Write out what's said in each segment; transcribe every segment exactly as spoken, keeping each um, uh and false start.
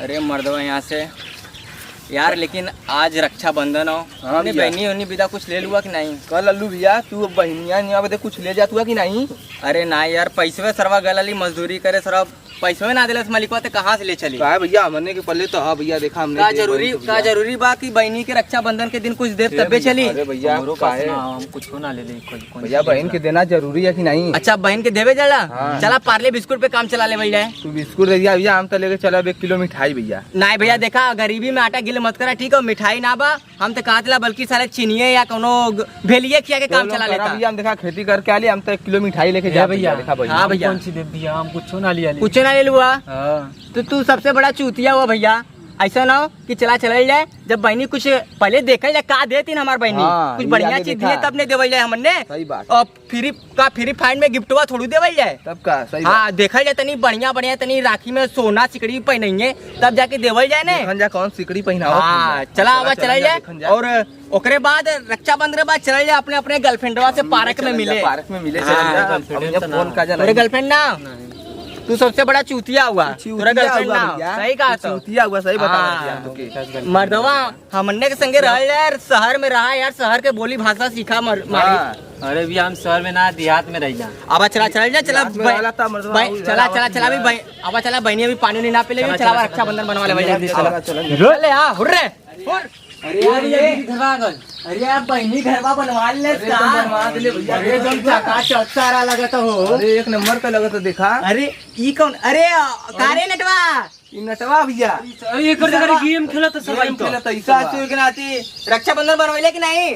अरे मर्दवा, यहाँ से यार, लेकिन आज रक्षाबंधन हो। हाँ अपने भैया। बहनी उहनी बिदा कुछ ले लुआ कि नहीं? कल लल्लू भैया, तू बहनिया निया बदे कुछ ले जात हुआ कि नहीं? अरे ना यार, पैसवे सरवा गलली मजदूरी करे सरवा, पैसवे ना देलस मलिकवा, ते कहाँ से ले चली? का भैया, हमने के पल्ले तो, हाँ भैया, देखा हमने का के जरूरी, बहन के का भैया। जरूरी बा कि बहनी के रक्षाबंधन के दिन कुछ देर ए तब्बे भैया, चली? अरे भैया, हमरो पास काहे? ना, हम कुछ ना ले ले, कोई, कोई भैया, चीज बहन ना। के देना जरूरी है कि नहीं? अच्छा, बहन के देवे जाला? हाँ। चला, पार्ले बिस्कुट पे काम चला ले भैया। तू बिस्कुट दे दिया भैया, हम तो लेके चला एक किलो मिठाई भैया। नहीं भैया, देखा, गरीबी में आटा गिल मत करा, ठीक हो? मिठाई ना बा, हम तो कहत ला बल्कि साले चीनिये या कोनो ग-, भेलिये खिया के काम चला लेता। भैया, हम देखा खेती करके आली, हम तो एक किलो मिठाई लेके ए जाब भैया, भैया, देखा भैया। हाँ भैया। कौन सी दे दिया, हम कुछ ना लिया ले। कुछ ना ले लुआ? हाँ। तो तू सबसे बड़ा चूतिया हुआ भैया, ऐसा ना हो कि चला चला जाए, जब बहनी कुछ पहले देखल जाए, का देतीन हमार बहनी, हाँ, कुछ ये बढ़िया आगे चीज देखा। दिए तब नहीं देवल जाए हमने। सही बात। और फ्री का फ्री फायर में गिफ्टवा थोड़ू देवल जाए। तब का, सही हाँ, बात। देखल जाए तनी बढ़िया बढ़िया, तनी राखी में सोना सिकड़ी पहनाइए, तब जाके देवल जाए ने। देखन जा कौन सिकड़ी पहनावत हाँ, है। चला, चला, आवा, चला चला जा, जाए। देखन जा। और ओकरे बाद रक्षाबंधन के बाद चला जा अपने, अपने गर्लफ्रेंडवा से पार्क में चला जा, मिले। पार्क में मिले, हाँ। चला जा। अब ये फोन का जाना तोरे है। गर्लफ्रेंड ना? नहीं। तू सबसे बड़ा चूतिया हुआ। तोरा चूतिया गर्लफ्रेंड हुआ ना? भैया। सही कहा तू तो। चूतिया हुआ, सही बता हाँ। रहा है भैया। मर्दवा, हमने के संगे रह यार, शहर में रहा यार, शहर के बोली भाषा सीखा मर-, मारी। हाँ। अरे भैया, हम शहर में ना, देहात में रहिला। अब चला, चला, चला, चला, देहात में बै-, रहला त मर्दवा बै-, और चला, ज्यादा चला, चला, अभी बात बै-, अब चला, बहनी अभी पानी नहीं ना पी ले, चला, चला, चला, रक्षाबंधन बनवा ले, चला, भैया। चला, चला, चला। चले, हाँ, हुर्रे, हुर। अरे यार, ये दीदी घरवा आ गल। अरे यार, बहनी घरवा बनवा ले अरे का? एकदम बनवा दे ले भैया। अरे एकदम चकाचक सारा लगत हो। अरे एक नंबर का लगत हो, देखा। अरे ई कौन? अरे, का रे नटवा? ई नटवा भैया। अरे, एकर जगह गेम खेलत है सब गेम तो। खेलत है, ई सब। सासुर के नाती रक्षाबंधन बनवैले कि नहीं?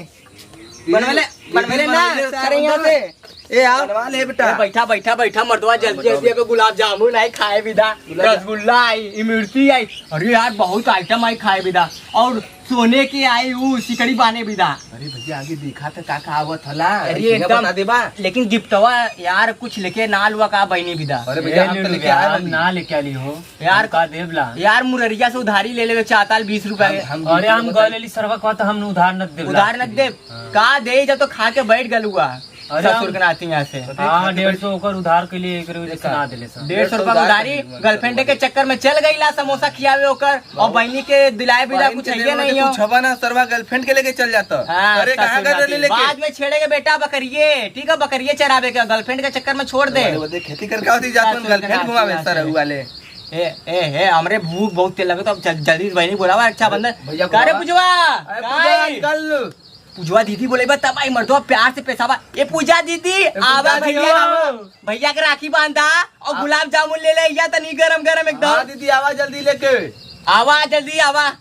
बनवैले, दीदी बनवैले ना, बनवैले सारे यहाँ रक्षाबंधन। से। ए, आओ। बनवा ले बेटा। ए, बैठा, बैठा, बैठा, मर्दवा, जल्दी, बैठा, जल्दी, बैठा। एगो गुलाब जामुन आई खाए बिदा, गुलाब जा- रसगुल्ला आई, इमरती आई। अरे यार, बहुत आइटम आई खाए बिदा। और सोने के आई उ सिकड़ी बाने बिदा। अरे भैया, आगे देखा त का का आवत हला, अरे ऐसे एकदम। बता देबा। लेकिन गिफ्टवा यार कुछ लेके ना लुआ का बहिनी बिदा। अरे भैया, ए, हम तो ले लेके लुआ, आए हम बानी। ना लेके आली हो। यार हम का देबला? यार मुररिया से उधारी ले लेवे चार ताल बीस रुपया के। हम, हम अरे हम गए लेली सरवा कहत हम उधार न देबला। उधार न देब। हाँ। का दे जब तो खा के बैठ गलुआ। अरे ससुर हम के नाती यहाँ से। हाँ, डेढ़ सौ ओकर उधार के लिए एकरे वजह से ना देले सर। डेढ़ सौ रुपया उधारी, गर्लफ्रेंड के चक्कर में चल गईला समोसा खियावे ओकर, और बहिनी के दिलाए बिना कुछ है नहीं हो। कुछ हवा ना सरवा, गर्लफ्रेंड के लेके चल जाता। हाँ, अरे कहाँ ससुर कर नाती। लेके? बाद में छेड़े के बेटा बकरिए, ठीक है, बकरिए चरावे के, गर्लफ्रेंड के चक्कर में छोड़ दे। अरे वो देख खेती करके आवती जात में गर्लफ्रेंड घुमावे सर हुआ ले। ए, ए, ए, हमरे भूख बहुत तेज लगे, तो अब जल-, जल्दी से बहिनी बोलावा, रक्षाबंधन। भैया का रे बुलावा। पुजवा? अरे का पुजवा है? निकल। पुजवा दीदी बोलेबा तब आई मर्दवा प्यार से पेशाबा। ए पूजा दीदी, ए पूजा आवा दीदी, भैया, आवा। भैया के राखी बांधा और आ- गुलाब जामुन ले ले, या तनी गरम गरम एकदम। हाँ दीदी, आवा जल्दी लेके। आवा जल्दी आवा,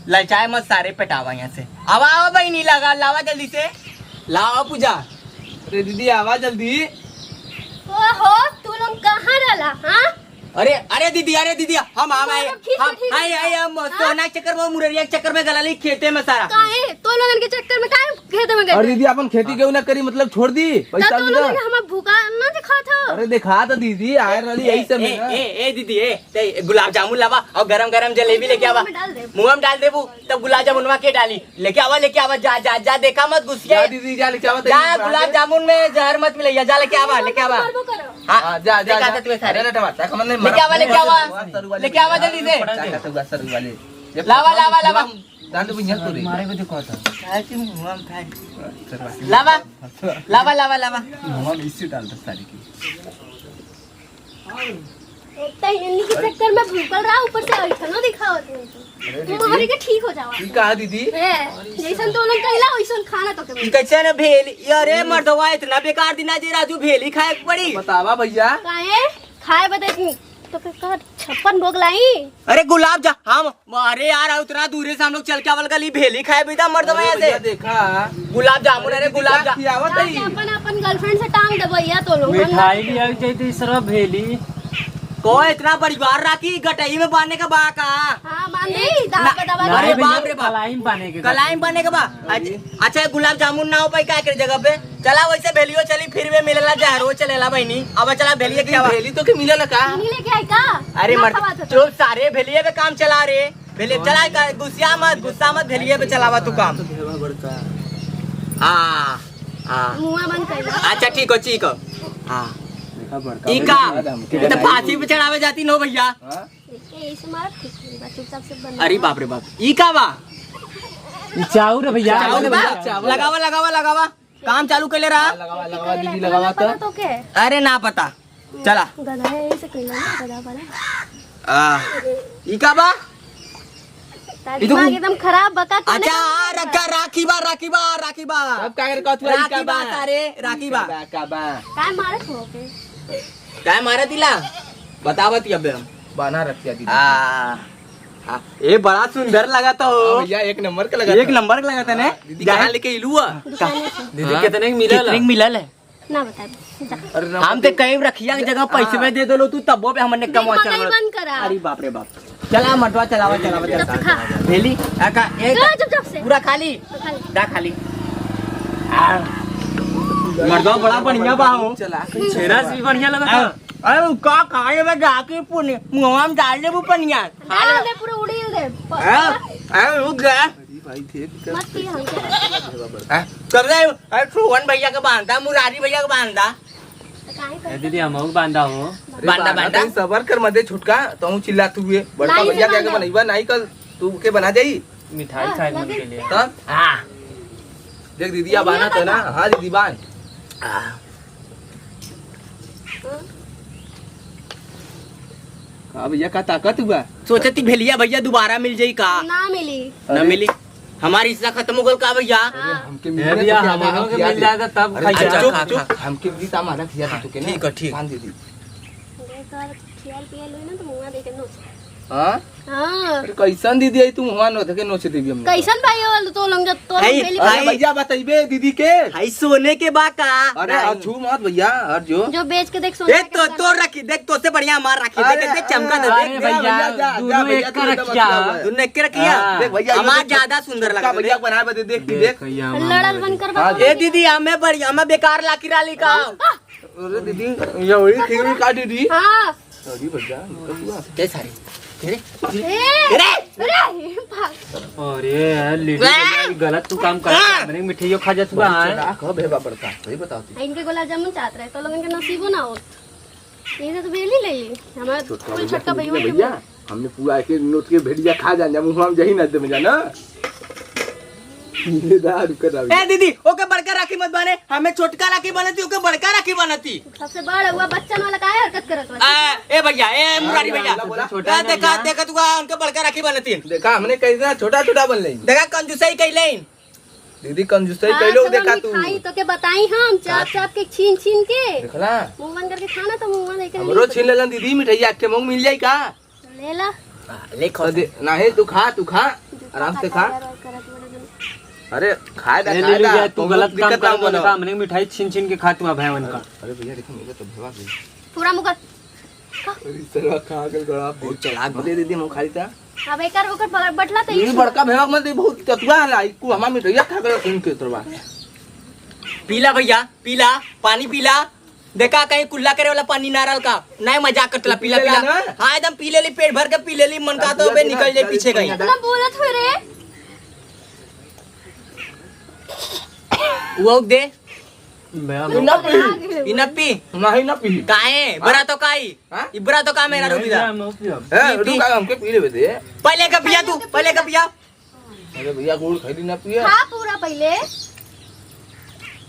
ललचाए मत सारे, पेटावा यहाँ से। आवा, आवा बहिनी, लगा, लावा जल्दी से, लावा पूजा। अरे दीदी, आवा जल्दी। ओहो, तू लोग कहाँ रहला, हाँ? अरे, अरे दीदी, अरे दीदी, हम, हम तू आए, लोग ठीक से हम, ठीक आए, से आए, हम हाँ? सोना के चक्कर में, मुररिया के चक्कर में गलाली खेते में सारा। काहे? तो लोगन के चक्कर में काहे खेते में गए? अरे दीदी, अपन खेती क्यों ना करी, मतलब छोड़ दी, तब पैसा तो दीदा। लोगन के हमार भूखा ना दिखात हो। अरे देखा तो दीदी, आए रहली ए, यही सब ए, में ना। ए, ए दीदी, ए, ते गुलाब जामुन लावा और गरम गरम जलेबी लेके आवा। मुंह में डाल दे। मुंह में डाल देबू, तब गुलाब जामुनवा के डाली। लेके आवा, लेके आवा, जा, जा, जा, देखा मत घुसिया। जा दीदी, जा लेके आवा, जा, तनी गुलाब जामुन में जहर मत मिलैया, जा लेके आवा, लेके आवा। मारबो करो। हाँ, हाँ, जा, जा, देखा जा। था तुम्हें सारे। अरे, टमाटर, का मतलब लेके आवा, लेके आवा। मार, मार, सरू वाले। लेके आवा जल्दी से। का, का, का, सरू वाले। ये लावा, लावा, लावा। डाल दो भैया, तू रे। मारे को देखो था। काहे कि मुंह में खाए। सरू वाले। लावा। लावा, लावा, लावा। मुंह में इसी डाल दो सारी की। एक तो इन्हीं के चक्कर में भूखल रहा, ऊपर से ऐसनो दिखावत नहीं तू। अरे तू दीदी। हमारी के ठीक हो जावा। ई कहा दीदी? ए, जैसन तो लोग कहला, वैसन खाना तो के ई कैसे न भेल? ये अरे मर्दवा, इतना बेकार दिन आज राजू भेली खाए के पड़ी। बतावा भैया। काहे? खाए बदे तो के का छप्पन भोग लाई? अरे गुलाब जा, हम अरे यार, उतना दूरे से हम लोग चल के आवल गली भेली खाए बिदा मर्दवा अरे यहाँ से। भैया देखा। गुलाब जामुन, अरे अरे दीदी गुलाब का जा- खियावत है? जाके अपन, अपन गर्लफ्रेंड से टांग दे भैया तो लोग। मिठाई भी आई जाती सरवा भेली। को इतना परिवार राखी गटई में बांधने का बा का? हाँ, बांध दे, दाब ना, दबा ना दे। अरे भैया, बाप रे बाप। कलाई में बांधे के कलाई में बांधे के बा? अरे। अच्छा, अच्छा, गुलाब जामुन ना हो पाई का एकरे जगह पे? चला वैसे भेलियो चली, फिर वे मिलेला, जहरो चलेला बहिनी। अब चला भेलिए अरे, खियावा। भेली तो के मिलेला का? चीनी लेके आई का? अरे ना मर, खवा तो। चुप सारे, भेलिए पे काम चला रे। भेलिए कौन चला है? का, गुस्सा मत, गुस्सा मत, भेलिए पे चलावा तू काम। तो भेलवा बड़का। हाँ, हाँ। मुंह बंद कर ले। अच्छा, ठीक हो, ठीक हो। हाँ। हाँ, बड़का ई का? भाई, ये तो फांसी पे चढ़ावे जाती न हो भइया। हाँ? ए, ऐसे मारत ठीक नहीं बा, चुपचाप से बंद अरे कर। बाप रे बाप, ई का बा? ई चाउर है भइया। चाउर बा? चाउर। लगावा, लगावा, लगावा। काम चालू कइले रहा। लगावा, लगावा, दीदी, लगावा तो। पता तो के? अरे ना पता। चला। गधा है, ऐसे कइले ना, गधा वाला। आ, ई का बा? तार ई तो दिमाग एकदम खराब बा का, अच्छा, कौन आ, रखा, राखी बा, राखी बा, राखी बा। अब का करे, कहत हुआ, ई राखी का बा, बा? सारे, राखी बा। का बा, का बा? काय मारत हो के? काय मारत इला? बतावत ही अबे हम। बान्हा रखिया दीदी। आ, आ, ए, बड़ा सुंदर लगा तो। हाँ भइया, एक नंबर का लगा एक था। नंबर का लगा था ने? हाँ, दीदी जा। कहाँ लेके इलू आ? दुकाने से। दीदी, हाँ? कितने के मिलल? कितने के मिलल है? ना बताए, जा। अरे ना हम ते बताइए। कई रखिया की जगह हाँ। पैसे में दे देलो तू, तब्बो पे हमने देख, कमवा मंगाई चल। बंद करा। अरे बाप रे बाप। चला मर्दवा, चलावा, चलावा, चुपचाप से चलावा। खा। भेली, आ का, एक चुपचाप से। पूरा खाली। खाली। दा खाली। आ, मर्दवा बड़ा बढ़िया बा हो। चला। छेना से भी बढ़िया लगा आ, था। अरे उ का खाए बे जाके पुने, मुंहवा में डाल देबू पनिया। डाल दे, पूरा उड़ील दे। प-, हाँ? हाँ, रुक जा। अरे भाई, देख कर मत पी हमके। हाँ? कर दे, अरे सोहन भइया के बांधा, मुरारी भइया के बांधा। तो काहे ए कर दीदी, हमहू के बांधा हो। अरे बांधा, बांधा, बांधा। तनी सबर कर, मत दे छुटका, तहूँ चिल्लात हुए। बड़का नाई भइया के आगे बांधा। बनइबा, नाई कल तू के बना जाई। मिठाई हाँ, खाए मन लगे। के लिए। तब? हाँ। देख दीदी, अब आना तो ना। हाँ दीदी, बांध। हाँ। का भइया, का ताकत हुआ? सोचे थी भेलिया भइया दोबारा मिल जाई का? ना मिली। ना अरे। मिली। हमारी हिस्सा खत्म हो गल का भइया? हाँ। हमके ए मिली भइया, तो क्या हमरो के खिया मिल दे। जाता तब अरे खाई अच्छा, जाता। चुप, खा, चुप। खा। हमके मिली तो हमारा खिया दे तू के ने। ठीक है, ठीक। बांध दीदी। अरे तोर खियाल पियाल होई ना तो मुंगा देके नोच। हाँ? हाँ। अरे कैसन दीदी है तू, मुंगा नोच के नोच देबी हमने। कैसन भाई हो तो लोग, जब तो लोग हाय, भेली अरे हाय। भइया बताइबे दीदी के। हाय सोने के बा का? अरे नहीं। और छू मत भइया, और जो। जो बेच के देख सोना ए, तो, कितना तो रखी, देख, तो से बढ़िया हमार रखी, देख, अरे, देख, चमका दे, अरे देख। भइया, भइया, जा, जा, दोनों भइया, एक तू का एकदम रखिया। अच्छा हुआ है। दोनू एक रखिया। हाँ। देख भइया, छोटका ये भइया तो बनाए बदे, देख, छोटका देख। भइया बनाए बदे, देख, देख। भइया, हमार लड़ल बन कर हाँ, बता। ए दीदी, हमें बढ़िया, हमें बेकार लाकी राली का। अरे दीदी, ये वही खीर का दीदी? हाँ। अरे भइया, निकल हुआ। के सारे? तेरे? ए, अरे! अरे, भाग। अरे, लीडू वाह! भइया, ये गलत तू काम कर, हाँ। हमरे मिठाइयों खा जात हुआ है। चला, कब है बाबर का? सही बताओ तू। इनके गुलाब जामुन चाहत रहे, तो लोगन के नसीबो ना होत। ये तो बेली ले ली। हमारा छोटका कुल भइया छोटका के भइया मिल के भइया, बोला। हमने पूरा एक नोट के भेड़िया खा जान जा, मुंह में जही ना दे में जाना। ये दार कर रहा ए दीदी, ओके बड़का राखी मत बाने, हमें छोटका राखी बनती, ओके बड़का राखी बनती। सबसे बड़ हुआ बच्चन वाला काहे हरकत करत बा? आ, ए भइया, ए मुरारी भइया। बोला, बोला। छोटा ए, देखा, भइया। देखा तू का, उनके बड़का राखी बनती। देखा, हमने कैसे छोटा छोटा बन ले। देखा, कंजूसई कैले। दीदी, कंजूसई हाँ, कैलो, चलो, देखा तू। मिठाई तो के बताई हम, चाप का? चाप के, छीन छीन के। देखला? मुंह बंद करके खाना तो मुंह में लेके हमरो छीन लेलन दीदी, मिठाई आके मुंह मिल जाई का? ले ला। आ, ले खा। तो दे, नहीं, तू खा, तू खा, जूता आराम से काटा खा। बड़ा करत बड़ा जन। अरे, खाए दा, ए, खाए लीलू दा, भइया, तू बहुत गलत काम दिक्कत ना करत बा, मनो। हमने मिठाई छीन छीन के खात हुआ भाई उनका। अरे भइया, देखो, मेरे तो भेवा गई। पूरा मुकर। अरे, सरवा खा के गड़ा बहुत चलाक बा। दे दीदी, मुंह खाली था। अब एकर ओकर बड़-, बटला तो ये ई बड़का भेवा मत दे, बहुत चतुआ है, इको हमार मिठाइया खा के छीन के तरवा। पीला भइया, पीला, पानी पीला। देखा, कहीं कुल्ला करे वाला पानी ना रहल का? नहीं, मजाक करत ला, पीला, पीला। ना? हाँ, एकदम पी लेली, पेट भर के पी लेली, मन का तो अबे निकल जाए पीछे कहीं। इतना बोलत हुए रे। वो दे। भइया, ई ना पी। ई ना पी। नहीं, ना पी। काहे? हाँ? बड़ा तो काई? हाँ? ई बड़ा तो का मेरा नहीं, रुक जा। भइया, हम पी अब। ए, पी, पी। रुक, हमके पी लेवे दे। पहले का पिया तू, पहले का पिया। अरे भइया, गुड़ खैली ना पिए। खा पूरा पहिले।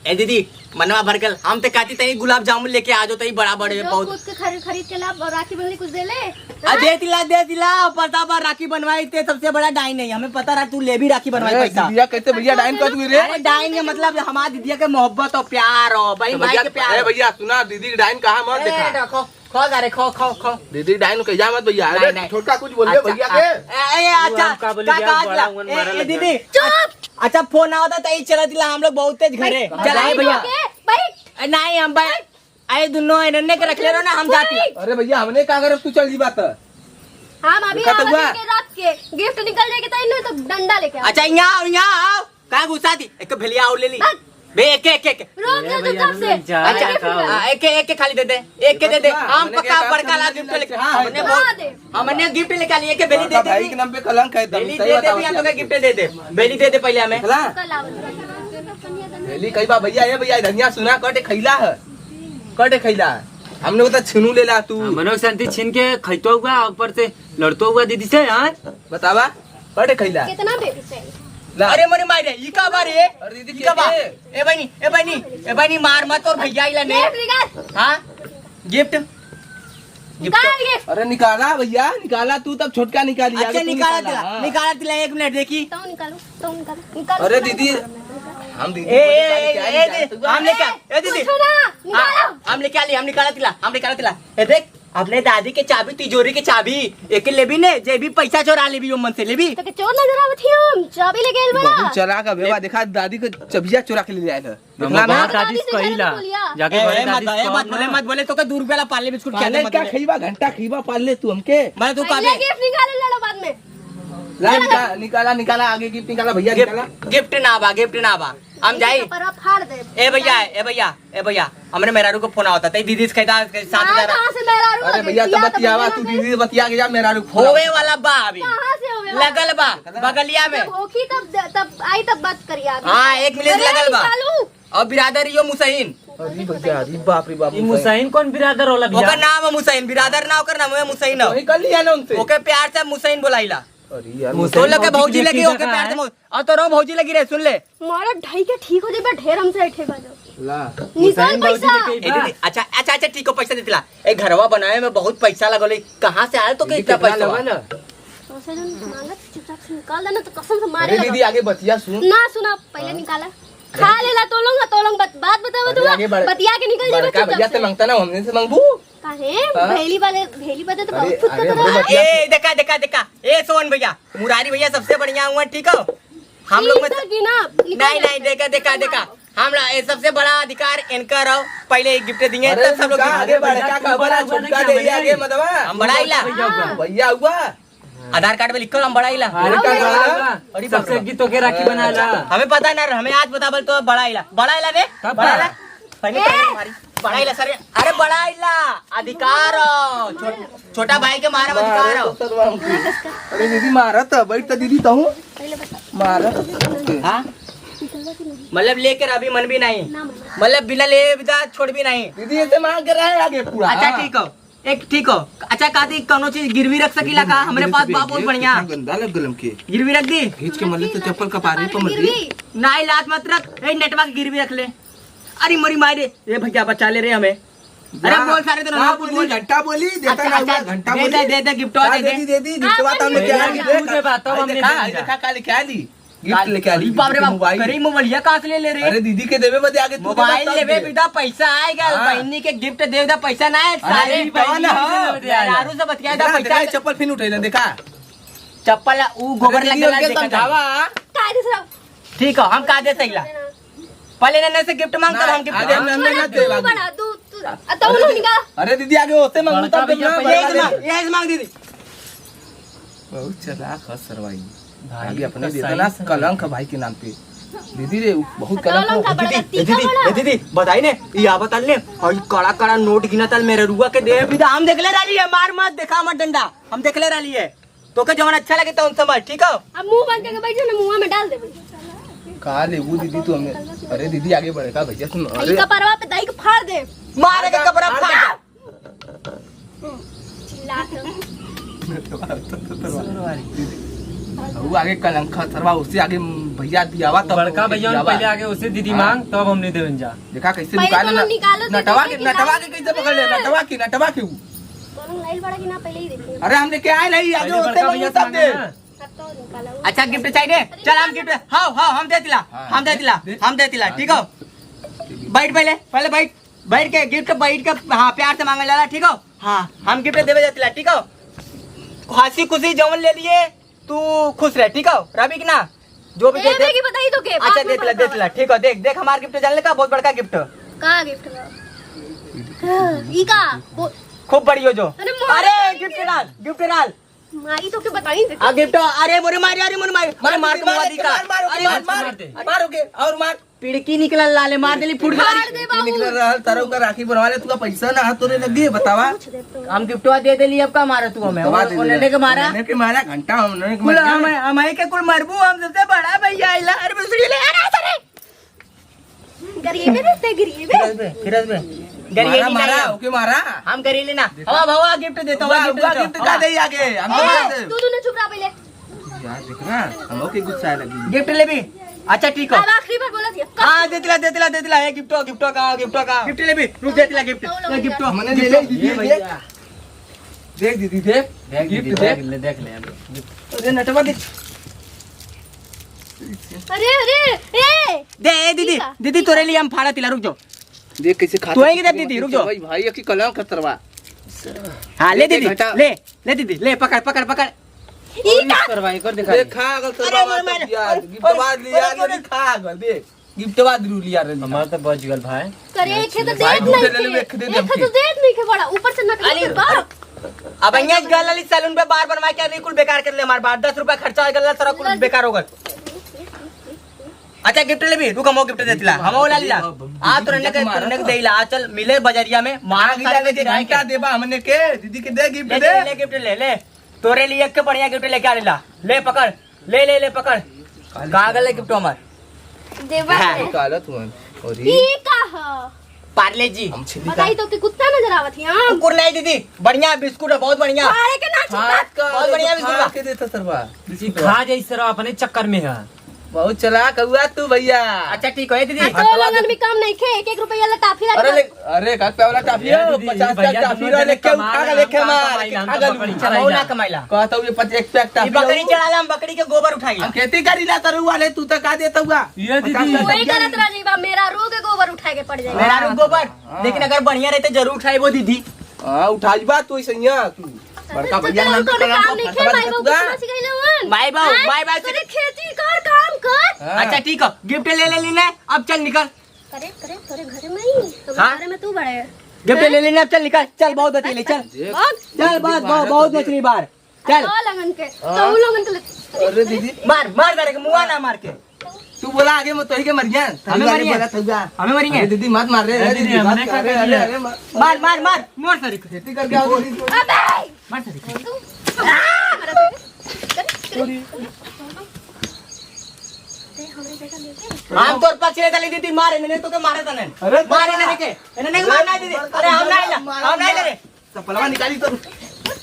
ए दीदी, मनवा भर गल। हम ते कहती तई गुलाब जामुन लेके आ जाओ, तई बड़ा बड़े जो बहुत। खुद के खरीद, खरीद के ला और राखी बंधली कुछ दे ले। आ, दे दिला, दे दिला, पता बा राखी बनवाई ते सबसे बड़ा डाइन है। हमें पता रहा तू ले भी राखी बनवाई अरे पैसा। दीदिया, कैसे भइया डाइन कर तू रे? अरे डाइन है मतलब हमार दीदिया के मोहब्बत और प्यार हो, बहन तो भाई भइया, के प्यार ए हो। भइया, सुना, दीदी के डाइन कहा मत ए, देखा। रखो। खो जा रे, खो, खो, खो। दीदी डाइन कह जा मत भइया। अरे नहीं, नहीं। छोटका कुछ बोल ले अच्छा, भइया के। ए, ए, तू अच्छा, हमका बोली का, गया, का बड़ा अगला? उंगन ए, मारा ए, लग दीदी। गया। चुप। अच्छा, फोन आवता त ई चला दिला हम लोग बहुत तेज घरे। भाई, चला, ए, भाई, भइया। के, भाई। ए, नहीं, हम भाई, ए, दुनो एनन्ने के रख ले रहो ना, हम जाती। भाई। अरे भइया, हमने का करब, तू चल जी बात। हम अभी देखा तो आवत हुआ। है के रात के गिफ्ट निकल जाए के तो इन्हें तो डंडा लेके आओ। अच्छा, यहाँ आओ, यहाँ आओ। का गुस्सा थी? एक भेलिया और ले ली। बस। बे, एक, एक, एक। रोक ए दे भइया, चुपचाप से। जा, अच्छा, जा, खाओ। हाँ, एक, एक, एक खाली दे दे। एक के दे दे। देखो, हम हमने पक्का क्या बड़का कहा, ला हमने गिफ्ट लेके, क्या हमने है? बहुत, हाँ, दे। हमने गिफ्ट लेके आ लिए, एक भेली दे बड़का दे भाई भी। के नाम पे कलंक है, एकदम भेली सही दे दे बताओ भी, हम क्या लोग है। गिफ्ट दे दे। भेली दे दे पहले हमें। देखला? कल आओ। भेली कई बा भइया, ए भइया, धनिया सुना, कटे खैला है। कटे खैला है। हमने बता छीनू ले ला तू। हाँ, मनो शांति छीन के खैतो हुआ, ऊपर से लड़तो हुआ दीदी से, हाँ? बतावा, बड़े खैला। कितना बेबी चाहिए? ला। अरे मोरे माई रे, ई का बा रे? अरे दीदी, ई का बा? के? ए बहिनी, ए बहिनी, ए बहिनी, मार मत, तोर भैया आइला ने। ये निकाल। हाँ? गिफ्ट? निकाल गिफ्ट। अरे निकाला भैया, निकाला तू, तब छोटका निकाली, अच्छा, आगे तू निकाला निकाला, तिला, हाँ। निकाला तिला, एक मिनट देखी। तो निकालो, तो निकालो, निकालो, अरे निकालो, दीदी, निकालो। हम दीदी ए, को ए, निकाल के ए, आए ए, जाए दे, तो हम लेके आ-, ए, दीदी। कुछ ना, निकालो। हाँ, हम लेके आ ली, हम निकाला तिला, हम निकाला तिला। ए, देख, अपने दादी के चाबी, तिजोरी के चाबी, एक लेबी ने, जे भी पैसा चोरा लेबी, ओ मन से लेबी। तो के चोर नजर आवत ही हम, चाबी लेके आइल बड़ा। बहुत चालाक है, बेवा, देखा दादी के चबिया चोरा के ले आयल है। हम देखला ना? बहुत आदिस कहिला, जाके ए, घरे ए, मत, दादी से ए, कहो मत बोले, ना। मत बोले, तो के दू रुपया ला पार्ले बिस्कुट खिया दे, पार्ले मत का बोले। खइबा, घंटा खइबा पार्ले तू हमके। मैं तो पहले काबे गिफ्ट निकाल लेला बाद में। ला, निका-, निकाला, निकाला, आगे गिफ्ट निकाला, भैया, गिफ्ट, निकाला। गिफ्ट ना बा, गिफ्ट ना बा। हम जाई। पर फाड़ दे। ए भैया, ए भैया, ए भैया, हमरे मेहरारू को फोन आवता, तई दीदी से कहता, सात हाँ, हजार। कहाँ से मेहरारू अरे आ गई? भैया, तो दिया तो बतियावा, भैया तू ने। दीदी से बतिया के जा, मेहरारू को फोन होवे वाला बा अभी। कहाँ से होवे वाला? लगल बा, कहाँ? बगलिया में। जब होखी तब, तब आई, तब बात करिया। हाँ, एक मिनट अरे, लगल बा। निकालू। और बिरादर यो मुसैन। अरे भैया, अरे बाप रे बाप, ई मुसैन। मुसैन कौन बिरादर होला भैया? ओकर नाम है मुसैन, बिरादर ना, ओकर नाम है मुसैन। वही कर लिया ना उनसे। ओके प्यार से मुसैन बोलाइला। अरे यार, मुसैन तो लगे भौजी भौजी के लगी, की ओके जगह प्यार से है? मो-, और तो रो भौजी लगी रे, सुन ले। मारा ढाई के ठीक हो जाए, ढेर हमसे ऐठे बाजो। ला। निकाल मुसैन भौजी पैसा। के कही ए बा? दीदी, अच्छा, अच्छा, अच्छा, ठीक हो, पैसा देतिला। ए, घरवा बनावे में बहुत पैसा लगल है, कहाँ से आयल तो के दीदी, इतना कितना पैसा? लगल है? पैसा जन मांगत, चुपचाप से निकाल देना, तो कसम से मारे अरे लगा। दीदी, आगे बतिया सुन। ना सुना, पहले हाँ। निकाला। खा लेला, तोलोंग, तोलोंग बत-, बात बतावा अरे तू, आगे बढ़-, बतिया के निकल जाबे बड़का चुपचाप भैया से से। मांगता ना, हमने से मांगबू। काहे? हाँ? भेली वाले, भेली बदे तो अरे, बहुत फुटकत अरे, बा। हमरे बतिया ए, देखा, देखा, देखा। ए, सोहन भैया, मुरारी भैया सबसे बढ़िया हुआ, ठीक हो? हम लोग में ठीक है कि ना? निकल नहीं, नहीं, जाते। देखा, देखा, देखा। हम ला-, ए, सबसे बड़ा अधिकार इनका रहो, पहले एक गिफ्ट दिए, अरे, तब सब लोग तू का गिफ्ट आगे देंगे। बढ़, का खबर है, छोटका दे, आगे मत बा। हम बड़ा इला। भैया हुआ। भैया हुआ। आधार कार्ड में लिखल हम बड़ा इला। अरे, का बड़ा बड़ा? इला? अरे, सबसे बाप रे। गीतों के राखी बना ला। हमें पता ना, हमें आज पता बोल तो बड़ा इला। बड़ा इला रे? कब बड़ा बड़ा? इला? पहले ए! पहले हमारी बड़ा इला सर। अरे, बड़ा इला। अधिकार हो। छो-, छोटा भाई के मारे अधिकार मारे हो। तो सर बाबू। अरे, दीदी मारत है, बैठ तो दीदी तहूँ। पहले बता। मारत है। हाँ? मतलब लेकर अभी मन भी नहीं। ना मन। मतलब बिना ले बिदा छोड़ भी नहीं। दीदी ऐसे मांग के रहे आगे पूरा। अच्छा, हाँ। ठीक हो। एक ठीक हो। अच्छा, कहती कौनो चीज गिरवी रख सकीला का? हमरे पास बा बहुत बढ़िया। कितना गंदा लग गल हमके। गिरवी रख दी? खींच के मले तो चप्पल कपारे पे मत दी। गिरवी। नाई, लात मत रख। ए, नेटवा के गिरवी रख ले। अरे मोरी माई रे, ए भैया बचा ले रे हमें। अरे जा। बोल सारे तो ना बोली, बोल। घंटा बोली, देता अच्छा, ना हुआ, अच्छा, घंटा दे बोली। दे, दे दे, गिफ्टवा हाँ, दे दे दे। दी, दे दी, गिफ्टवा तो हमने क्या दी? तू दे बा, तब हमने देखा, दे दिया। देखा, काल क्या ली? गिफ्ट लेके आ ली, बाप रे बाप, मोबाइल। करे मोबाइलिया कहाँ से ले ले रे? अरे दीदी के देवे बदे आगे तू मोबाइल देबा तब लेवे दे। बिदा पैसा आएगा, हाँ। बहिनी के गिफ्ट देवे दा पैसा ना है, अरे सारे ई कौन बहिनी है? के देवे दे आला। मेहरारू से बतिया दा देखा, पैसा। देखा, ये चप्पल फिर उठे ना, देखा। चप्पल उ गोबर अरे लगे दीदी, ला उनके देखा समझावा। था। का दे सब? ठीक है, हम का दे सैला? पहले नन्हे से गिफ्ट मांग, तब ना, हम गिफ्ट आगे देब। नन्हे ना अरे देबा। तू बड़ा, तू, तू, आ, तो अरे उन्होंने दीदी, कहा। अरे दीदी, आगे होते मांगू, बड़का तब देबू भैया ना, पहले बड़का ये दे। मांग, ये मांग दीदी। बहुत चालाक है सरवाई। भाई, आगे अपने तो देता सही ना, से कलंक है भाई के नाम पे। दीदी रे, बहुत कलंक कलंक है। है, बड़ा दीदी, तीखा ए दीदी, बड़ा। ए दीदी, बताई ने, ये आवत आल ने, और ये कड़ा कड़ा नोट गिनत आल मेरे रुआ के देह भी हम देखले रहली है, मार मत, देखा मत डंडा, हम देखले रहली है। तोके जवन अच्छा लगे तवन समझ, ठीक हो? अब मुंह बंद करके बैठ जा ना, मुंह में डाल देबे। का लेबू दीदी तू हमें? अरे दीदी आगे बढ़े का भैया सुन, अरे अरे। कपड़वा पे दाई के फाड़ दे। मारे के कपड़ा फाड़। चिल्ला तो। वो आगे कलंक सरवा, उससे आगे भैया दियावा तब बड़का भैया पहले आगे उससे दीदी हाँ। मांग तब हमने देवन जा। देखा कैसे पहले निकाल तो ना। निकालो तो नटवा के, देखी नटवा के कैसे पकड़ ले, नटवा के, नटवा के वो। कौन लाइल बड़ा कि ना पहले ही देखिए। अरे हम लेके आए नहीं, आगे पहले होते बड़का मंगू भैया से तब मांगे दे। ना। अब तो निकाला वो। अच्छा गिफ्ट चाहिए? चल हम गिफ्ट, हाँ, हाँ, हम दे दिला, हाँ, हम दे दे, दिला, दे। हम दे दिला, हाँ, ठीक हो? दे। बैठ पहले, पहले बैठ, बैठ के गिफ्ट बैठ के, हाँ, प्यार से मांगल जाला, ठीक हो? हाँ, हम गिफ्ट देवे जातिला, ठीक हो? हंसी खुशी जवन ले लिए, तू खुश रह, ठीक हो? रवि की ना, जो भी ए, दे दे। बेटी, बताई तो के, अच्छा, बाद में दे दिला, पता दे दिला, ठीक हो? देख, देख हमार गिफ्ट जान ले का, बहुत बड़का गिफ्ट। का गिफ्ट बा? ई का? वो खूब बड़ी हो जो। अरे, मार। अरे, गिफ्ट डाल, गिफ्ट डाल। मारी तो के बताई दे। आ, गिफ्ट, अरे, मोरे मारी, अरे, मोरे मारी, अरे, मार मार, के मुआ दी का। मार, मार, अरे, मार, मार, मार दे। मार, ओके, और मार। पिड़की निकलल लाले, मार देली, फूट मार गई। दे बाबू। निकल रहल, तारा ओकर राखी बनवा ले, तू का पैसा ना हाथ तोरे लग गए, बतावा। पूछ दे तो। हम गिफ्टवा दे देली, अब का मारा तू हमें? गिफ्टवा दे वो दे। लेने के मारा? लेने के मारा, घंटा हम लेने के कुल मारा। हम, हम ही के कुल मरबू, हम सबसे बड़ा भैया आइला। अरे, दूसरी ले, अरे, अरे। गरीबे रहते, गरीबे। फिरत बे, फिरत बे। गरिए मारा, नहीं मारा, करिए। ओके मारा। हम करिए लेना। देखो। हवा, हवा गिफ्ट देता हूँ, हुआ, गिफ्ट हुआ देता हूँ। गिफ्ट का दे आगे? हम ए, कैसे? तू दोनों चुप रहा पहले। यार, देख ना, हम ओके गुस्सा लगी। गिफ्ट लेबी? अच्छा, ठीक हो। अब आखिरी बार बोला था। हाँ, दे दिला, दे दिला, दे दिला। ए, गिफ्ट हो, गिफ्ट हो का, गिफ्ट हो का। गिफ्ट लेबी? रुक, दे दिला गिफ्ट। तो ए, गिफ्ट हो, हमने गिफ्ट ले हो। ले, दीदी, ये देख। भैया। देख दीदी, देख। देख गिफ्ट दीदी, देख। देख ले, देख ले अभी। अरे, नटवा दे। अरे, अरे, ए! दे, ए, दीदी, ई का? दीदी, ई तोरे का? लिए हम फाड़ा तिला, रुक जाओ। देख कैसे खाता तू है। दीदी, रुक जाओ। भाई, भाई, की कलम खतरवा। हाँ, ले ले, दीदी, घटा। ले, ले दीदी, ले, पकड़, पकड़, पकड़। ई का? करवा, एक और दिखा दे। देखा, अगर अरे, सरवा अरे, मार अरे, दिया, अरे, गिफ्टवा अरे, लिया, अरे, अरे। दिखा, अगर देख, गिफ्टवा जरूर लिया रही। हमार तो बच गल भाई। करे, एक है तो भाई, देत दूसरे नहीं ले ले, थे। एक है तो देत नहीं थे बड़ा, ऊपर से नटवा अरे, के बाप। अब यहाँ गल वाली सैलून पे बार बनवा के अभी कुल बेकार कर ले हमार बार। दस रुपया खर्चा हो गल, सारा कुल बेकार हो गल। अच्छा, गिफ्ट लेबी? रुक, हमो गिफ्ट देतिला, हमो ला लीला। आ, तोरे नक, तोरे नक देला। आ, चल, मिले बजरिया में, मार आ, गीता सारे में गिरा के। घंटा देबा हमने के, दीदी के दे गिफ्ट ले, दे। ले, ले, गिफ्ट ले, ले। तोरे लिए एक के बढ़िया गिफ्ट लेके आ लेला। ले, पकड़, ले, ले, ले, पकड़। का गल है गिफ्ट हमार? देबा हाँ। है। निकालत हुआ। और ई का ह? पार्ले जी। हम छिली बताई का? तो कि कुत्ता नजर आवत है, हाँ? कुकुर नहीं दीदी, बढ़िया बिस्कुट है, बहुत बढ़िया। मारे के ना चिल्ला। हाथ का बहुत बढ़िया बिस्कुट बा। के देता सरवा। ई खा जाई सरवा, अपने चक्कर में है। बहुत चालाक हुआ तू भैया। अच्छा ठीक हो, ए दीदी। हाँ, तो लोगन भी काम नहीं खे, एक एक रुपया ला टाफी अरे रख ले, अरे का प्याला टाफी ए हो, दीदी, पचास का भैया टाफी दोनों रह जने लेके कमा उठा के रहे, लेके हम मार, कमाई, हम खा तो गलू। बकरी चराई हम ना ला। कमाइला। कहता हूँ ये पच-, एक पैक टाफी ई बकरी हो। चढ़ाला, हम बकरी के गोबर उठाई। हम खेती करी ला तरु वाले, तू तो का देता हुआ? ये दीदी। पचास का वही टाफी करत रह जाई बा, मेरा रू के गोबर उठाए के पड़ जाई। मेरा रू गोबर? हाँ। लेकिन अगर बढ़िया रहे तो जरूर उठाई वो दीदी। हाँ, उठाई बा तू ऐसे ही है, तू। बड़का भैया नाम तो कौनो कला काम को नहीं फंसवा खे, माई देता बाबू तू। कुछ ना सिखाइले हवन। माई बाबू, हाँ? माई बाबू, तोरे खेती कर, काम कर। हाँ। अच्छा, ठीक है, गिफ्ट ले ले लीना, अब चल निकल। करे, करे, तोरे घरे में ही, तोरे हाँ? घरे में तू बड़े। गिफ्ट ले लीना, अब चल निकल, चल, बहुत बची ले, चल। देख, चल, बहुत, बहुत, बहुत बची बार, चल। तो लगन के, हाँ? तो उ लगन के ले। अरे दीदी। मार, मार, मार के, मुआ ना मार के। तू बोला आगे में तोही के मरिया। हमें मरिया। बोला थुआ। हमें मरिया। अरे दीदी मत मार रे, अरे अरे दीदी, दीदी, हमने मत का मार रे, कर दिया? अरे, अरे, मत। मार, मार, मार, मार सारी को। खेती करके आओ दीदी। अबे! मार सारी को। आ! हम तोर पक्ष लेता ले दीदी, मारे नहीं तो के मारे तने। अरे मारे नहीं के। इन्हें नहीं मारना दीदी। अरे हम नहीं ला, हम नहीं ले रे। चप्पलवा निकाली तो।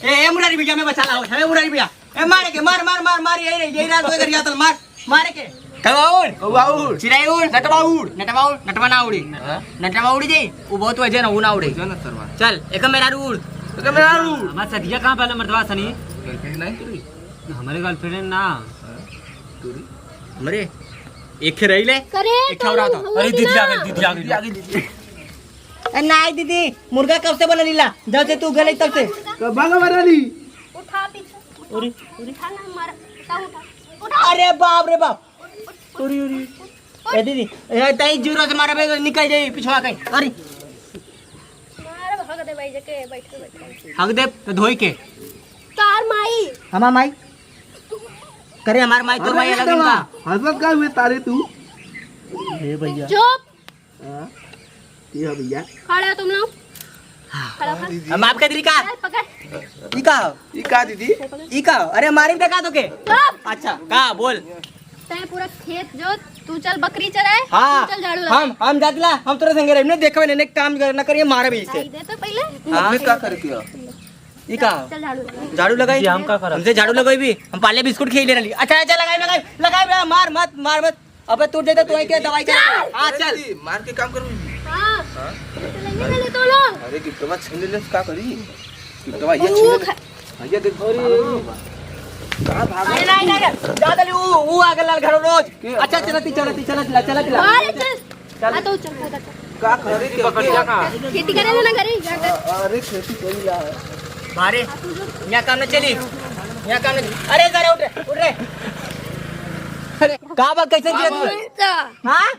ए, ए, मुरारी भैया, मैं बचा ला, ए, मुरारी भैया। ए, मारे के, मार, मार, मार, मार, यही रे, यही रात होए गरिया तल, मार, मारे के। कौआ उड़। कौआ उड़। चिड़ै उड़। नटवा उड़। नटवा उड़। नटवा ना उड़ी। हाँ? नटवा उड़ी जाई, वो बहुत वजन है, वो ना उड़ी। वजन है सरवा। चल, एक मेरा उड़। एक मेरा उड़। हमार सदिया कहाँ पहले मर्दवा सनी? गर्लफ्रेंड नहीं तेरी? हमारे गर्लफ्रेंड ना। हाँ? तेरी? हमारे एक रही ले, करे एक तो और आता। हम अरे, दीदी आ गई, दीदी आ गई। दीदी आ गई, दीदी। ए, नाई दीदी, मुर्गा कब से बना लीला? जब से तू गले तब से। कब बना बना ली? उठा पीछे। उरी, उरी। उठा ना, मार, उठा, उठा। उठा। अरे बाप रे बाप। उरी, उरी। ए दीदी, ए, तई जोर से मारबे, निकल जाई पिछवा कहीं। अरे। मार, हग दे भाई, जके बैठे, बैठे। हग दे, तो धोई के। तार माई। हमार माई। करे हमार माई, तोर माई अलग इनका। हंसत का हुए तारे तू? हे भैया। चुप। हाँ? ये हो भैया। खड़े हो तुम लोग। खड़ा हो। हम आपके दिल का। चल, पकड़। ई का हो? ई का दीदी? चल, पकड़। ई का हो? अरे मारी में का तो के? चुप। अच्छा, का बोल? तैं पूरा खेत जोत, तू चल बकरी चराए, हाँ, तू चल झाड़ू लगा। हम, हम जातिला, हम तोरे संगे रही, नहीं देखबे, नहीं काम कर, ना करिए, मारे भी इसे। आई दे तो पहले। हाँ। अपने का करके हो? ई का हो? चल झाड़ू लगा। झाड़ू लगाई? जी, हम का करब? हमसे झाड़ू लगाई भी? हम पाले बिस्कुट खिए ले रही। अच्छा, अच्छा, लगाई, लगाई, लगाई, मार मत, मार मत। अबे तू दे दे, तू आई के दवाई चल। हाँ, अरे चल। दीदी, मार के काम करूँ। हाँ। हाँ? तो लेने ले तो लो। अरे गिफ्टवा छीन ले, का करी? गिफ्टवा ये वो छीन ले। खा- भैया देख, अरे। कहाँ भाग अरे नहीं, नहीं, नहीं, जा दे, वो, वो आ गया घर रोज। के? अच्छा, चलती, चलती, चलती, चलती, चलती। अरे चल। चल। आ तो चल, चल, चल। का करे के? बकरिया का? खेती करे ना करे, जा कर। अरे खेती करी ला। मारे, यहाँ काम न चली, यहाँ काम न चली। अरे जरा उठ रे, उठ रे। अरे, का बा, कैसे जिया तू? हाँ?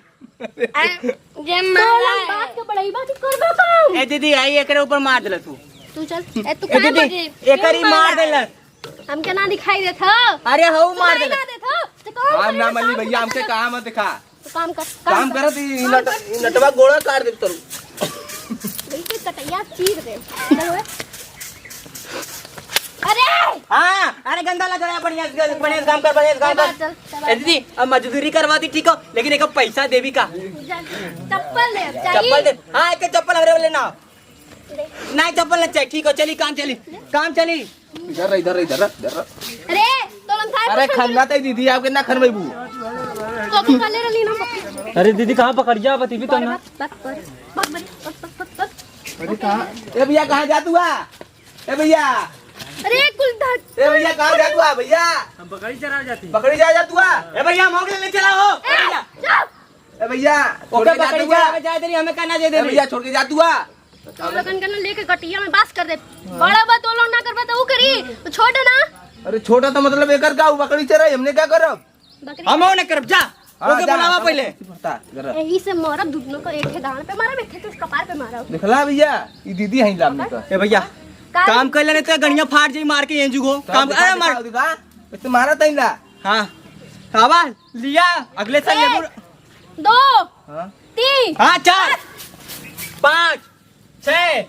ए, जे तो मारा हम है। बात के बड़ाई बात करबा काम। ए दीदी, आई एकरे ऊपर मार देला तू। तू चल। ए, तू ए कहाँ दीदी, लगे? एकरी मार देला। हमके ना दिखाई देत हो। अरे हऊ मार देला। ना देत हो। तो कौन हम ना मनी भैया, हमके कहाँ मत दिखा। तो काम कर, काम काम कर। करत ई नट-, ई नटवा गोड़ा काट दे तोर। बिल्कुल कटैया चीर दे। चल ओए। हाँ, अरे गंदा लग रहा है, बढ़िया से, बढ़िया से काम कर, बढ़िया से काम कर। चल, चल। ए दीदी, अब मजदूरी करवा दी, ठीक हो, लेकिन एक पैसा देबी का? चप्पल ले, अब चाहिए। चप्पल दे, हाँ, एक चप्पल हमरे वाले ना। नहीं, चप्पल ना चाहिए, ठीक हो, चली, काम चली, काम चली। इधर रह, इधर रह, इधर रह, इधर रह। अरे, तो लंथाई अरे, पकड़ खंगा तई दीदी, आपके ना खनबैबू। तो तू काले रली ना बकरी। अरे दीदी, कहाँ पकड़ जा, बती भी तो ना। बक, बक, बक, बक, बक, बक, बक। अरे कहाँ? ए भैया, कहाँ जात हुआ? ए भैया। अरे कुल धक। ए भैया, कहाँ जात हुआ भैया? हम बकरी चरा जाती। बकरी चरा जात हुआ? ए भैया, मोगले ले चला हो। ए, ए भैया। जा। ए भैया, छोड़ ओके, के जात बकरी हुआ? चरावे जाए देरी, हमें कहना जाए ए देरी। भैया, छोड़ के जात हुआ? तो लोगन के ना लेके गटिया में बास कर दे। बड़ा बा तो लोग ना करबे तो ऊ करी, तो छोट है ना। अरे छोटा तो मतलब एकर का, ऊ बकरी चराई, हमने क्या करब? बकरी हम हो ना करब, जा। हाँ, ओके, जा, बुलावा जा, पहले। पता, जरा। यही से मरब, दुनो को एक ठे गांड पे मारब, एक ठे तो कपार पे मारब। देखला भैया, ई दीदी है लामनी का। ए भैया, का? काम कर लेने तो गणिया फाट जाई मार के ये जुगो। तो काम, देखा, अरे मार। देखा, देखा। इसे मारा तई ला। हाँ। आवा, लिया, अगले साल एक, लेबू। दो, हाँ। तीन। हाँ, चार, पाँच, छः,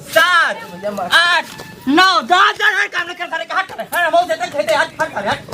सात, भैया, मार। आठ, नौ, दस, दस, हट, काम नहीं कर, सारे का हट, हट, हट, बहुत ज्यादा खेते, हट, हट, हट, हट।